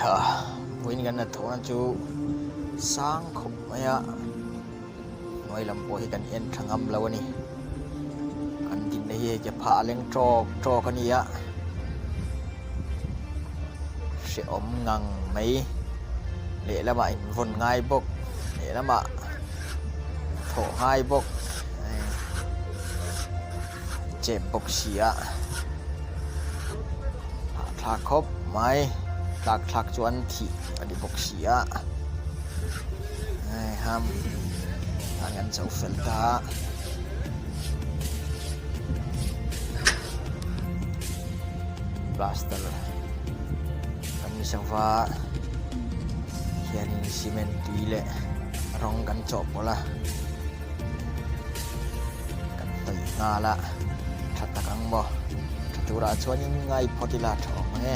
Heiha, vawiin kan hnathawhna chu sang khawp mai a, hnuai lam pawh hi kan en tha ngam lo a ni. Kan dinna hi hei ke phah a leng tawk tawk a ni a, hrehawm ngang mai lehlamah invawn ngai bawk lehlamah thawh ngai bawk chep bawk si a hahthlak khawp mai tlak thlak chuan thih a ni bawk si a heiham an an cho fel ta a. Plaster kan ni sava hianin cement tui leh rawng kan chawhpawlh a. Kan tawih nghal a, tha tak ang maw? Tha turah chuanin ngai phawt ila tha awm ang e.